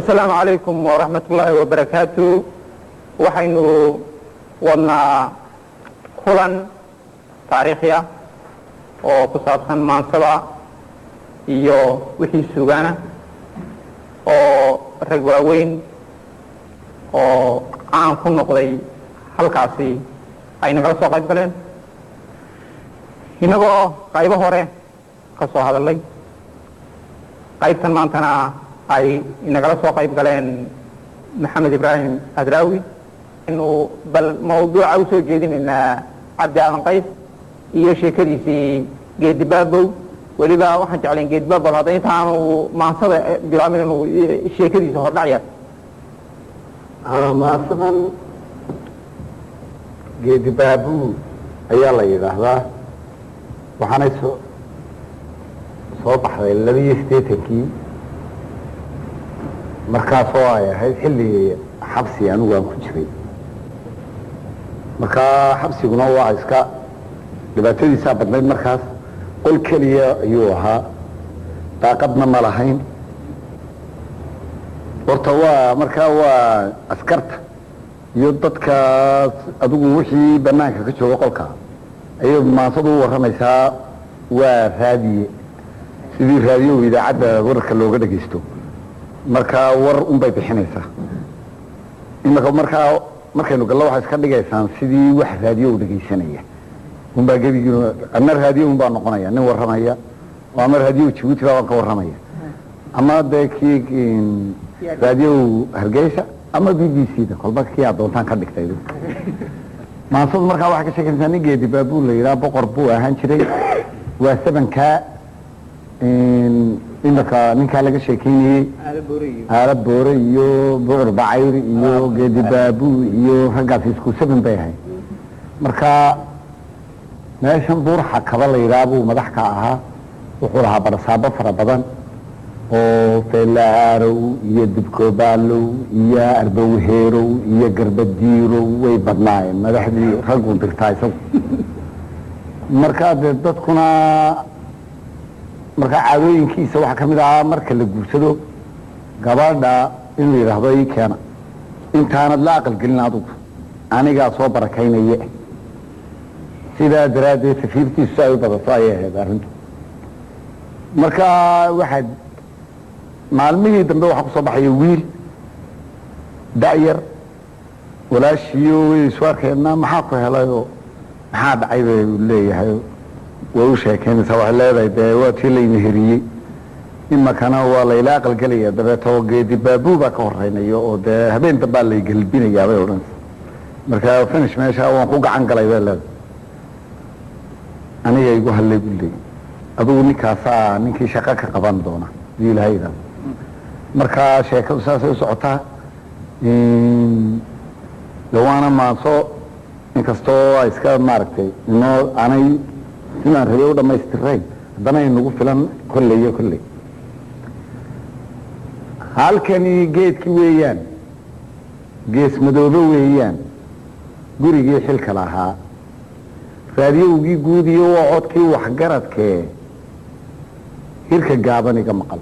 Asalaamu calaykum waraxmat ullaahi wabarakaatu. Waxaynu wadnaa kulan taariikhi ah oo ku saabsan maansada iyo wixii sugaana oo rag waaweyn oo caan ku noqday halkaasi ay nagala soo qayb galeen, inagoo qaybo hore ka soo hadalay. Qaybtan maantana ay inagala soo qayb galeen Maxamed Ibraahim Adraawi. Inu bal mawduuca usoo jeedinaynaa Cabdi Aadan Qays iyo sheekadiisii Geedibaabow. Weliba waxaan jeclayn Geedibaabow hadda intaanu maansada bilaabin inuu sheekadiisa hordhacyar. Maasadan Geedibaabuu ayaa la yidhaahdaa. Waxaanay soo baxday 82-kii, markaasoo ay ahayd xilli xabsi anigu aan ku jiray. Markaa xabsiguna waa iska dhibaatadiisaa badnayd. Markaas qol keliya ayuu ahaa, daaqadna ma lahayn. Horta waa markaa waa askarta iyo dadkaas adigu wixii banaanka ka jooga qolka ayay maansadu u warramaysaa. Waa raadiye, sidii raadiyow idaacadda wararka looga dhegaysto. Markaa war unbay bixinaysaa. Imaka markaa markaynu gallo, waxay iska dhigaysaan sidii wax raadiyo u dhegaysanaya unbaa gebigiin. Ama raadiyo unbaa noqonaya nin warramaya oo ama raadiyo Jabuuti baa ka warramaya, ama dee kii raadiyo Hargeysa ama BBC da, kolba kii aad doontaan ka dhigtay. Maansadu markaa waxay ka sheekanaysaa nin Geedi Baabuu la yidhaha. Boqor buu ahaan jiray. Waa sabankaa imika ninkaa laga sheekeynayey, Aala Boore iyo Bucur Bacayr iyo Geedi Baabuu iyo raggaas isku saban bay ahayd. Marka meeshan Buurxa Kaba la yidhaha buu madax ka ahaa. Wuxuu lahaa barasaabo fara badan oo Feelaarow iyo Dibkoobaalow iyo Arbowheerow iyo Garbadiirow. Way badnaayeen madaxdii raggu dirtaa isagu. Markaa dee dadkuna markaa caadooyinkiisa waxaa kamid ahaa marka la guursado gabadha inuu yidhaahdo: "Ii keena, intaanad la aqalgelin adugu, anigaa soo barakaynaye." Sidaa daraaddeed safiirtiisu si ay u badato ayay ahayd arrintu. Marka waxaa maalmihii dambe waxaa kusoo baxaya wiil da'yar. Walaashiiyo way isu arkeenna, maxaa ku helayoo maxaa dhacay bay leeyahay. Way u sheekeynaysaa. Waxay leedahay: "Dee waa tii laymeheriyey, imakana waa layla aqalgelaya, dabeeto Geedi Baabuu baa ka horeynayo oo dee habeen dambaa lay gelbinayaa," bay odhanaysa. Marka finish meesha waan ku gacan galay, bay leedahay. "Aniga igu hallay," buu leeyay. "Adigu ninkaasaa ninkii shaqo ka qaban doona hadii Ilahay yidhahdo." Marka sheekadu saasay u socotaa. De waana maanso, inkastoo ay iska maaragtay inoo aanay sidaan rabay u dhamaystirayn, haddana inagu filan kolley iyo kolley. Halkani geedki weeyaan, Gees Madoobe weeyaan, gurigii xilka lahaa, raadiyowgii guud iyo waa codkii waxgaradkee hirka gaaban iga maqal.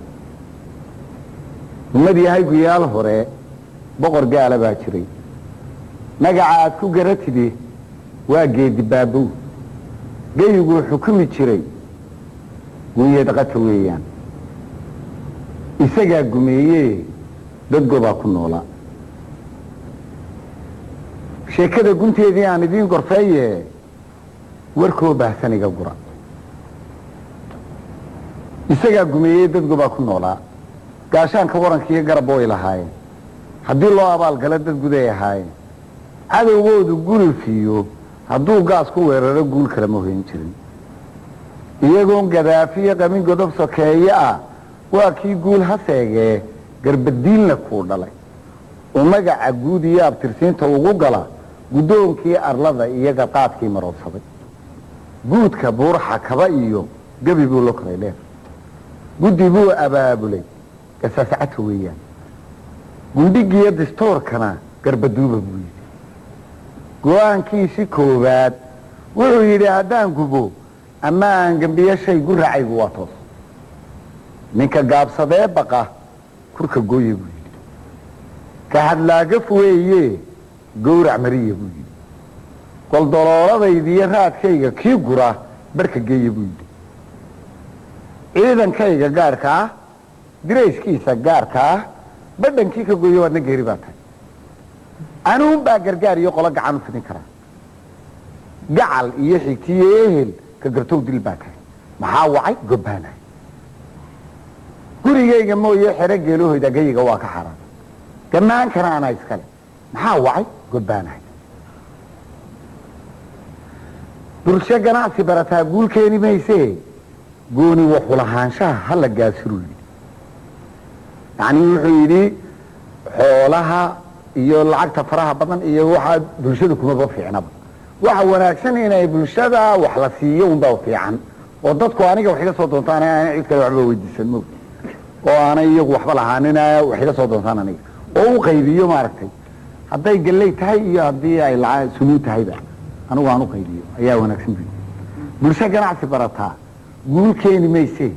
Ummad yahay, guyaal hore boqor gaala baa jiray. Magaca aad ku garatidi waa Geedi Baabow. Geyiguu xukumi jiray guunyad qata weeyaan. Isagaa gumeeye dad gobaa ku noolaa. Sheekada gunteedii aan idiin gorfeeye, warkoo baahsan iga gura. Isagaa gumeeyey, dad gobaa ku noolaa. Gaashaanka warankiiyo garab way lahaayeen. Haddii loo abaalgalo dad guday ahaayeen. Cadowgoodu gulufiyo hadduu gaas ku weeraro, guul kalama hoyn jirin. Iyagoon gadaafiyo qabin godob sokeeye ah, waa kii guul ha seegee garbadiinla kuu dhalay oo magaca guud iyo abtirsiinta ugu gala guddoonkii arlada iyo garqaadkii maroodsaday. Guudka Buurxa Kaba iyo gebi buu la koray dheer. Guddi buu abaabulay, gasaasacadka weeyaan. Gundhigiyo distoorkana garbaduuba buu yidhi. Go-aankiisi koowaad wuxuu yidhi: "Haddaan gubo ama aan gembiyo shay, guracaygu waa toos. Ninka gaabsadee baqa kurka gooye," buu yidhi. Ka hadlaagaf weeye, gowrac mariya buu yidhi. Goldolooladaydiiyo raadkayga kii gura barhka geeya buu yidhi. Ciidankayga gaarka ah, dirayskiisa gaarka ah, badhankii ka gooyo waadna geeri baa tahay. Anuun baa gargaar iyo qolo gacan u fidin karaa. Gacal iyo xigtiyo ehel ka gartow dil baa tahay. Maxaa wacay? Gobbaanahay. Gurigayga mooye xero geelahooda gayiga waa ka xaaraan, gammaankana anaa iskale. Maxaa wacay? Gobbaanahay. Bulsho ganacsi barataa guul keeni maysee, gooni waxulahaanshaha hala gaasiruu yidhi. Yacnii wuxuu yidhi xoolaha iyo lacagta faraha badan iyo waxaa bulshada kumaba fiicnaba. Waxa wanaagsan inay bulshada wax la siiyo unbaa fiican, oo dadku aniga wax iga soo doontaan, aanay cid kale waxba weydiisan moog, oo aanay iyagu waxba lahaanin, wax iga soo doontaan aniga oo u qaybiyo. Maaragtay, hadday galley tahay iyo haddii ay lacag suluud tahayba anigu aan u qaybiyo ayaa wanaagsan buyi. Bulsho ganacsi barataa guul keeni mayse,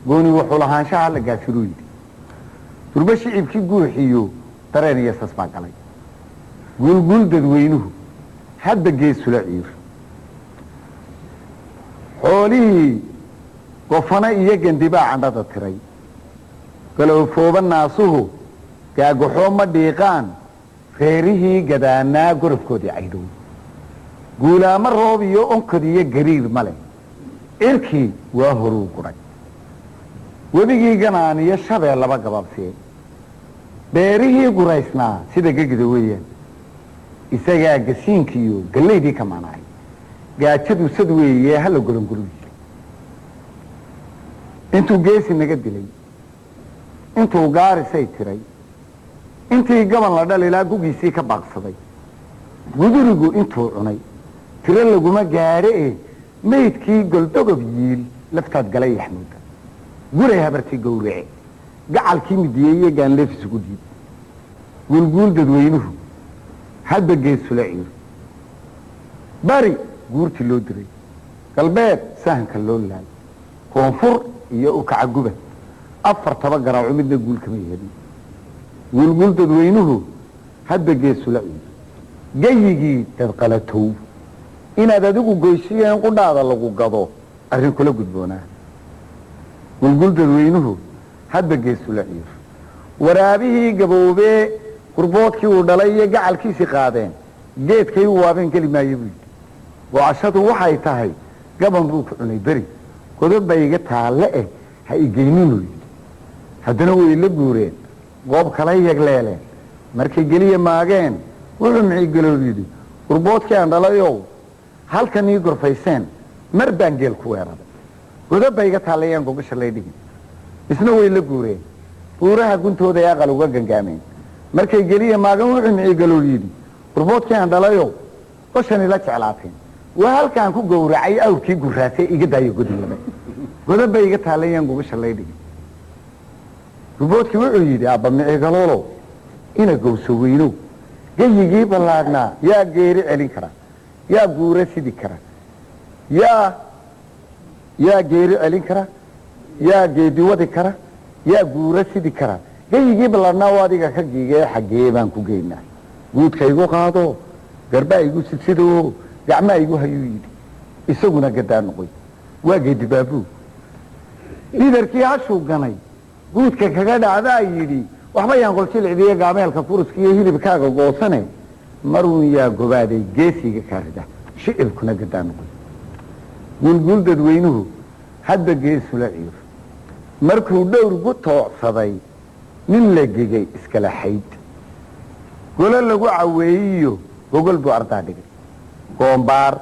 gooni wuxuu lahaanshaha la gaasiruu yidhi. Durbo shicibkii guuxiyo dareen iyo sas baa galay. Guulguul dadweynuhu hadda geesula ciir. Xoolihii gofano iyo gandibaa candhada tiray. Galoofooba naasuhu gaagaxoo ma dhiiqaan. Reerihii gadaanaa gorofkoodii caydhow. Guulaamo roob iyo onkod iyo gariir ma leh. Cirkii waa horuu gudhay. Webigii ganaan iyo shabeel laba gabaabsee. Beerihii guraysnaa sida gegida weeyaan. Isagaa gasiinkiiyo gallaydii ka maanaay. Gaajadu sad weeye, hala golongolu yiri. Intuu geesi naga dilay, intuu gaarisay tiray, intii gaban la dhalilaa gugiisii ka baaqsaday, gudurigu intuu cunay tiro laguma gaadho e, maydkii goldogob yiil laftaad galay yaxmuuda. Guray habartii gowrace, gacalkii midiyeeye gaanleef isugu dhiib. Guulguul dadweynuhu hadba geesula ciiro. Bari guurtii loo diray, galbeed sahanka loo laal, koonfur iyo ukaca gubad, afartaba garaaco midna guul kama yeelin. Guulguul dadweynuhu hadba geesula ciiro. Gayigii dadqalatow inaad adigu goysiyo in qudhaada lagu gado arrin kula gudboonaa. Gulgul dadweynuhu hadba geesula ciiro. Waraabihii gaboobee gurboodkii uu dhalay iyo gacalkiisii qaadeen, geedkay u waabeen geli maayo buu yidhi. Gocashadu waxay tahay gaban buu ku cunay beri, godob ba iga taalle eh, ha igeyninuu yidhi. Haddana way la guureen, goob kala yagleeleen. Markay geliya maageen, wuxuu micigeloob yidhi: gurboodkii aan dhalayow, halkan ii gorfayseen mar baan geel ku weeraray, godob ba iga taallayaan gogasha lay dhigin. Isna way la guureen, buuraha guntooda ay aqal uga gangaameen. Markay geliya maagan, wuxuu micigeloob yidhi: gurboodkii aan dhalayow, goshan ila jeclaateen, waa halkaan ku gowracay awrkii guraasay, iga daayo godinlame, godob bay iga taallayaan gogasha lay dhigin. Gurboodkii wuxuu yidhi: abba micigaloolow, ina gowso weynow, gayigii ballaadhnaa yaa geeri celin kara, yaa guura sidi kara, yaa geeri celin kara, yaa geedi wadi kara, yaa guura sidi kara? Gayigii ballaadhnaa oo adiga ka giigee, xaggee baan ku geynaa? Guudka igu qaado, garbaa igu sidsido, gacmaa igu hayuu yidhi. Isaguna gadaa noqoy, waa geedi baabuu. Lidarkii hashuu ganay guudka kaga dhacdaa yidhi: waxba yaan qoljilcdiiyo gaameelka furuska iyo hilibkaaga goosane, maruun yaa gobaaday geesiga kaa rida. Shicibkuna gadaa noqoy. Guulguul dadweynuhu hadba geesula ciiro. Markuu dhowr gu toocsaday nin la gegay iskala xayd, golo lagu caweeyiyo gogol buu ardaa dhigay. Goombaar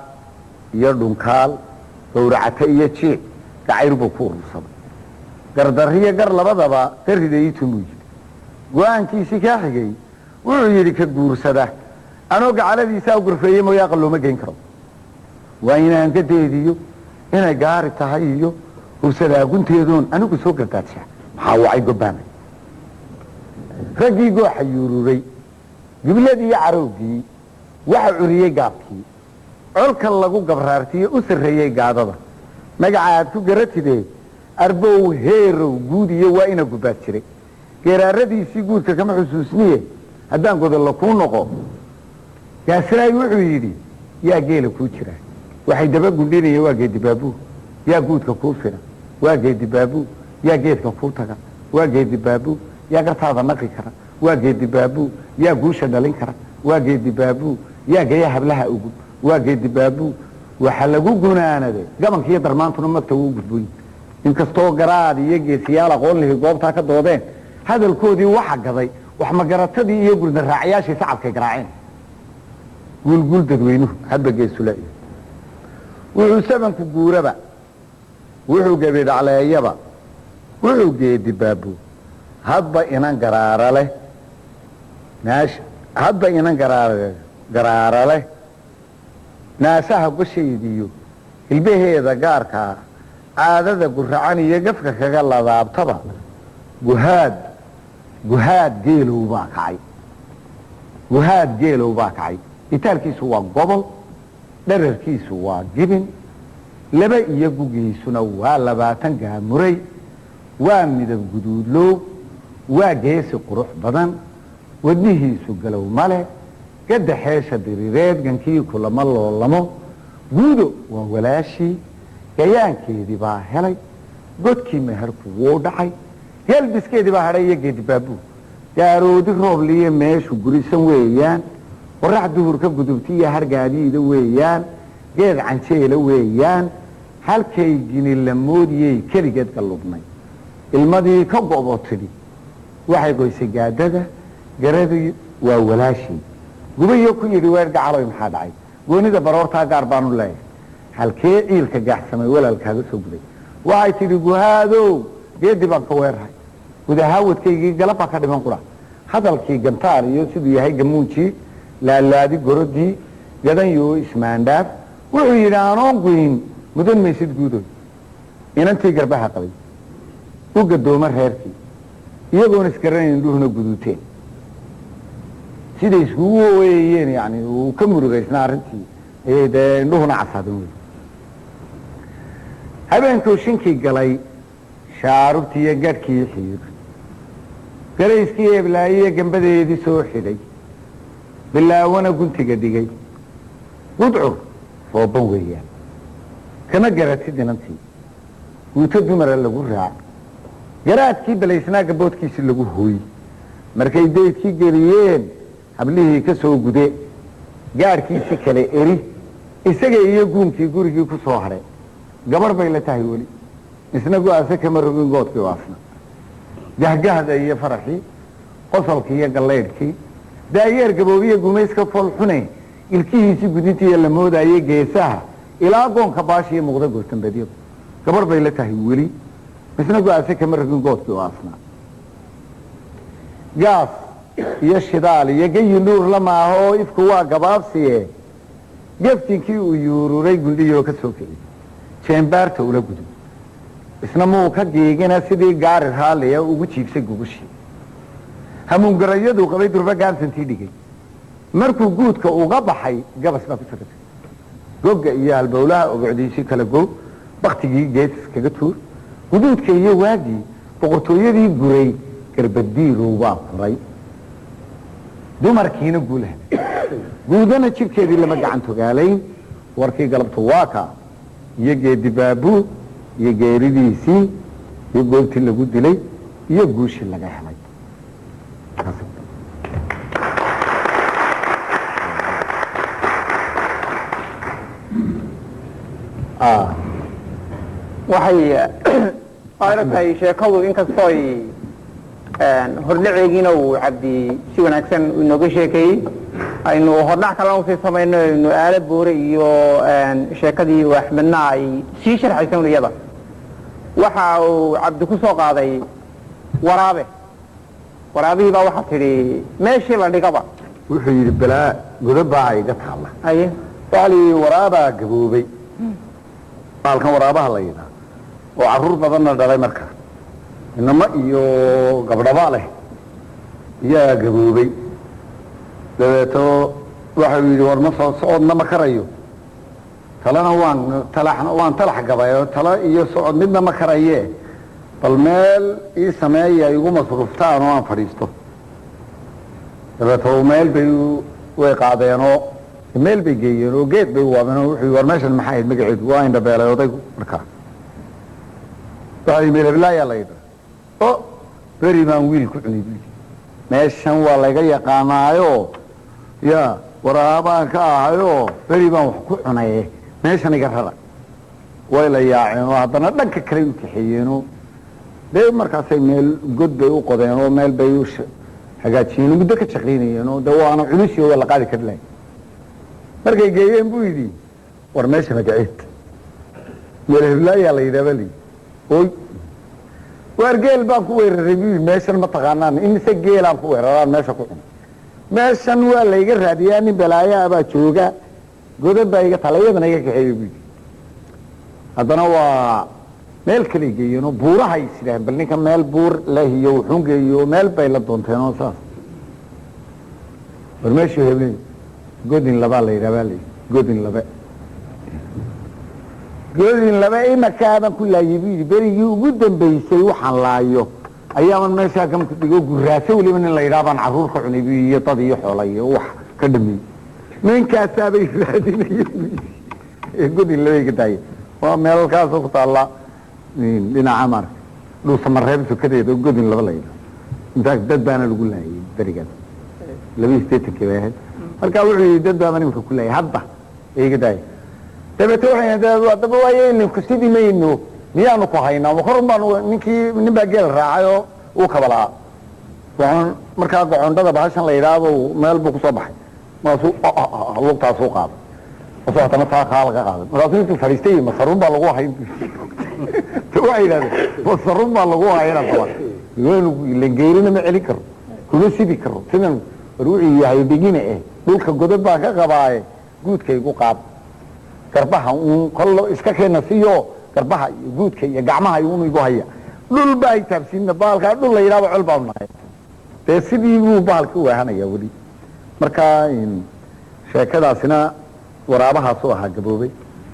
iyo dhunkaal, gowracate iyo jiic, gacayr buu ku urursaday. Gardarriyo gar labadaba garridayitun buu yidhi. Go-aankiisii kaa xigay wuxuu yidhi: ka guursada anoo gacaladiisaa u gorfeeyey mooye aqal looma geyn karo. Waa inaan ka deediyo inay gaari tahay iyo hubsadaa gunteedoon anigu soo gardaadshaa. Maxaa wacay? Gobaanay. Raggii gooxa yuururay, gibladii iyo carowgii waxa curiyey gaabkii, colka lagu gabraartiyo u sarreeyey gaadada, magaca aad ku garatidee, arbow heerow guud iyo waa ina gubaad jiray. Geeraaradiisii guudka kama xusuusniye. Haddaan godollo kuu noqo, Gaasiraay wuxuu yidhi: yaa geela kuu jira? Waxay daba gundhinaya waa Geedibaabuu. Yaa guudka kuu fira? Waa Geedibaabuu. Yaa geedka kuu taga? Waa Geedibaabuu. Yaa gartaada naqi kara? Waa Geedibaabuu. Yaa guusha dhalin kara? Waa Geedibaabuu. Yaa gaya hablaha ugub? Waa Geedibaabuu. Waxaa lagu gunaanaday gabankiiyo darmaantuna magta wuu gudboyn. Inkastoo garaad iyo geesiyaal aqoon lihi goobtaa ka doodeen, hadalkoodii waxa gaday wax magaratadii iyo gurda raacayaashii sacabkay garaaceen. Guulguul dadweynuhu hadba geesula. Wuxuu sabanku guuraba, wuxuu gebidhacleeyaba, wuxuu Geedi Baabu hadba inan garaara leh naash, hadba inan garaara leh naasaha goshaydiyo hilbaheeda gaarkaa, caadada guracan iyo gafka kaga ladaabtaba, Guhaad, Guhaad geelow baa kacay, Guhaad geelow baa kacay. Itaalkiisu waa gobol, dherarkiisu waa gibin, laba iyo gugiisuna waa 20 gaamuray. Waa midab guduudlow, waa geesi qurux badan, wadnihiisu galow male, gadda xeesha diriireed gankii kulama loolamo. Guudo waa walaashii, gayaankeedii baa helay, godkii meherku wuu dhacay, geelbiskeedii baa hadhay iyo Geedibaabuu. Gaaroodi roobliye meeshu gurisan weeyaan, qorax duhur ka gudubtiiyo hargaadiida weeyaan, geed canjeela weeyaan. Halkay gini la moodiyey keligeed gallubnay, ilmadii ka go'bo tidhi waxay goysay gaadada garadii. Waa walaashii gubayo ku yidhi: weer gacaloy, maxaa dhacay? Goonida baroortaa gaar baanu leeyahay. Halkee ciilka gaaxsamay walaalkaaga soo guday? Waxay tidhi: Guhaadow, geedi baan ka weerahay, gudahaawadkaygii galab baa ka dhiman qura. Hadalkii gantaar iyo siduu yahay gamuunjii laalaadi gorodii gadanyo ismaandhaaf. Wuxuu yidhi: anoon guyin mudan maysid guudoy. Inantii garbaha qabay u gadooma reerkii, iyagoon isgaranayn, indhuhuna guduuteen, siday iskugu ooyayeen, yani uu ka murugaysnaa arrintii, ayay dee indhuhuna casaadeen. Wey habeenkuu shinkii galay, shaarubtii iyo gadhkii xiir, garayskii eblaayiyo gambadeedii soo xidhay, bilaawana guntiga dhigay, gudcur rooban weeyaan. Kama garatid inantii guuto dumara lagu raac, garaadkii balaysnaa gaboodkiisii lagu hooy. Markay daydkii geliyeen hablihii ka soo gude, gaadhkiisi kale eri, isaga iyo guunkii gurigii ku soo hadhay. Gabarh bay la tahay weli, isna go-aase kama rogin goodkii waasna. Gahgahda iyo faraxii, qosolkii iyo gallaydhkii, daayeer gaboobiye gumayska foolxune, ilkihiisii gudintiiyo la moodaaye geesaha ilaa goonka baashiiyo muuqda goortambeedyadu. Gabarh bay la tahay weli, isna go-aase kama rogin goodkii waasna. Gaas iyo shidaal iyo geyi nuur la maaho oo ifku waa gabaabsiye. Geftinkii uu yuururay gundhiyoo ka soo kiciyey, jeembaarta ula gudub, isna muu ka giigina, sidii gaari raalliya ugu jiibsay gugushii. Hamuungarayaduu qabay durba gaansantii dhigay. Markuu guudka uga baxay, gabas baa ku sagatay gogga iyo halbowlaha ogocdiisii kala go, baktigii gees kaga tuur. Guduudka iyo waagii boqortooyadii guray, garbadiirow baa furay, dumarkiina guul helay, guudana jidhkeedii lama gacan togaalayn. Warkii galabtu waa kaa iyo Geedi Baabuu iyo geeridiisii iyo goobtii lagu dilay iyo guushii laga helay. Waxay ila tahay sheekadu, inkastoo ay hordhaceegiina uu Cabdi si wanaagsan inooga sheekeeyey, aynu hordhac kalena usii samayno, aynu aalo boore iyo sheekadii uu Axmedna ay sii sharxaysan. Iyada waxa uu Cabdi ku soo qaaday waraabe. Waraabihii baa waxaa tidhi meeshii la dhigaba. Wuxuu yidhi: balaa godobaa iga taalla. Haye. Waxaa la yidhi waraabaa gaboobay, maalkan waraabaha la yidhaha oo carruur badanna dhalay, markaa inamo iyo gabdhaba leh, yaa gaboobay. Dabeeto waxau yidhi: war ma soo socodna ma karayo, talena waan talaxna, waan talax gabay oo talo iyo socod midna ma karaye, bal meel ii sameeya igu masruuftaan oo aan fadhiisto. Dabeeto meel bay way qaadeenoo meel bay geeyeen oo geed bay u waabeen oo wuxuu, "War meeshan maxay ahayd magaceedu?" Waa indhabeelay odaygu. Markaa waxaa meel heblaayaa la yidha o beri baan wiil ku cunay buu yidhi. Meeshan waa layga yaqaanaayo, ya waraabaan ka ahayo, beri baan wax ku cunaye, meeshan iga rara. Way la yaaceen oo haddana dhanka kale u kaxeeyeenoo dee markaasay meel god bay u qodeen oo meel bay u hagaajiyeen oo muddo ka shaqaynayeen oo de waana culusi oo waa la qaadi kari lahay. Markay geeyeen buu yidhi, "War meesha magaceed?" Meel heblaayaa la yidhaha baa layidhi. "Oy, waar geel baan ku weeraray," buu yidhi. "Meeshan ma taqaanaan? Imise geelaan ku weeraraan meesha ku cun. Meeshan waa layga raadiyaa, nin balaayaa baa jooga, godad baa iga tala, iyadana iga kaxeeya," buu yidhi. Haddana waa meel kale geeyeenoo buurahay is yidhaaheen, bal ninka meel buur leh iyo wuxuun geeyo, meel bay la doonteen oo saas. "War meeshuu hebel Godin Labaa la yidhaha," baa la yidhi. Godin Labe, Godin Labe imakaabaan ku laayay, buu yidhi. Berigii ugu dambeysay waxaan laayo ayaaban meeshaa gamka dhigo. Guraaso weliba nin la yidhaha baan carruur ka cunay, buu yidhi, iyo dad iyo xoola iyo wax ka dhameeyey. Ninkaasaabay raadinayeen, buu yidhi. Godin Labay ka daayay. Waa meel halkaasoo ku taalla dhinaca maarka Dhuusamareeb sokadeeda oo Godin Laba la yidhaha. Infact dad baana lagu laayay berigaas, 82-kii bay ahayd. Marka wuxuu yidhi, "Dad baaban imika ku laayay, hadda iga daaya." Dabeete waxay yidhahdeen, "Haddaba waaye ninku sidii mayno, miyaanu ku haynaa? Ma korun baanu ninkii nin baa geel raacay oo uu kabalaa gocon. Markaa gocondhada bahashan la yidhaahdo meel buu kusoo baxay, markaasuu lugtaasuu qaaday, markaasuu haddana taa kaa laga qaaday, markaasuu intuu fadhiistay, "Masarun baa lagu hayn." Waxay yidhahdeen, "Masarun baa lagu hayn." Haddaba ilan geerina ma celin karo, kuma sidi karo sidan. War wuxuu yahay dhigine eh, dhulka godad baan ka qabaaye, guudka igu qaad, garbaha uun kollo iska keena siyo, garbaha iyo guudka iyo gacmaha uun igu haya, dhul baa ay taabsiina, bahalkaa dhul la yidhahba col baanu nahay. Dee sidii buu bahalka u ahanaya weli. Marka sheekadaasina waraabahaasuu ahaa gaboobay.